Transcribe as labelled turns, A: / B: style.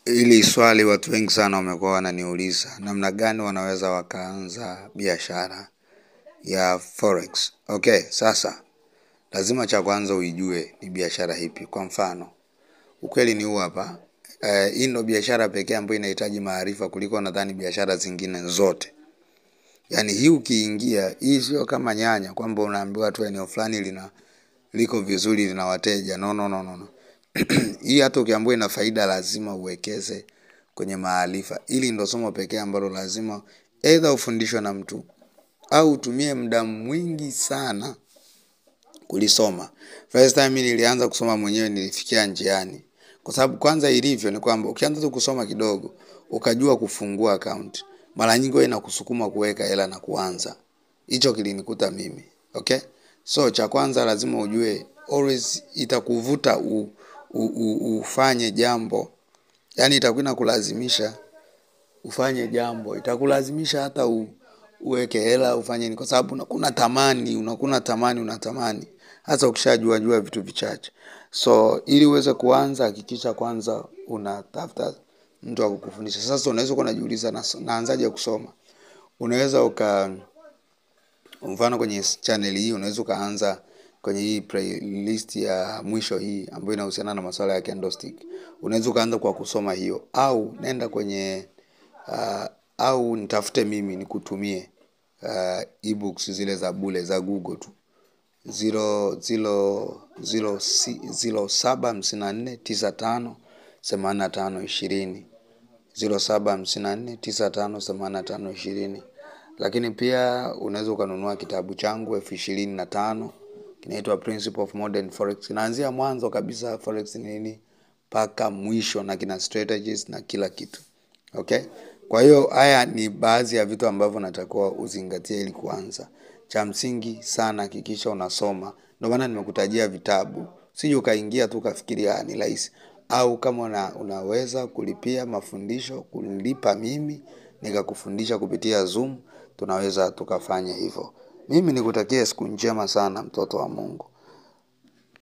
A: Hili swali watu wengi sana wamekuwa wananiuliza namna gani wanaweza wakaanza biashara ya forex. Okay, sasa lazima cha kwanza uijue ni biashara ipi. Kwa mfano, ukweli ni huu hapa. Hii ndo biashara pekee ambayo inahitaji maarifa kuliko nadhani biashara zingine zote. Yaani hii ukiingia, hii sio kama nyanya kwamba unaambiwa tu eneo fulani lina liko vizuri lina wateja. No, no, no, no, no. Hii hata ukiambiwa ina faida lazima uwekeze kwenye maarifa. Hili ndo somo pekee ambalo lazima either ufundishwe na mtu au utumie muda mwingi sana kulisoma. First time nilianza kusoma mwenyewe nilifikia njiani. Kwa sababu kwanza ilivyo ni kwamba ukianza tu kusoma kidogo ukajua kufungua account, mara nyingi huwa inakusukuma kuweka hela na kuanza. Hicho kilinikuta mimi. Okay? So cha kwanza lazima ujue always itakuvuta ufanye jambo. Yaani itakuwa inakulazimisha ufanye jambo, itakulazimisha hata uweke hela ufanye ni kwa sababu unakuwa tamani, unakuwa tamani, unatamani hasa ukishajua jua vitu vichache. So ili uweze kuanza, hakikisha kwanza unatafuta mtu wa kukufundisha. Sasa unaweza kuwa unajiuliza naanzaje kusoma? Unaweza uka, mfano kwenye channel hii unaweza ukaanza kwenye hii playlist ya mwisho hii ambayo inahusiana na masuala ya candlestick. Unaweza ukaanza kwa kusoma hiyo, au nenda kwenye au nitafute mimi nikutumie ebooks zile za bure za Google tu. 0 0 0 0 7 54 95 85 20 07 54 95 85 20. Lakini pia unaweza ukanunua kitabu changu 25,000 kinaitwa Principle of Modern Forex. Kinaanzia mwanzo kabisa forex ni nini mpaka mwisho, na kina strategies na kila kitu. Okay? Kwa hiyo haya ni baadhi ya vitu ambavyo natakiwa uzingatie ili kuanza. Cha msingi sana hakikisha unasoma. Ndio maana nimekutajia vitabu. Sije ukaingia tu ukafikiria ni rahisi. Au kama unaweza kulipia mafundisho, kunilipa mimi nikakufundisha kupitia Zoom, tunaweza tukafanya hivyo. Mimi nikutakie siku njema sana mtoto wa Mungu.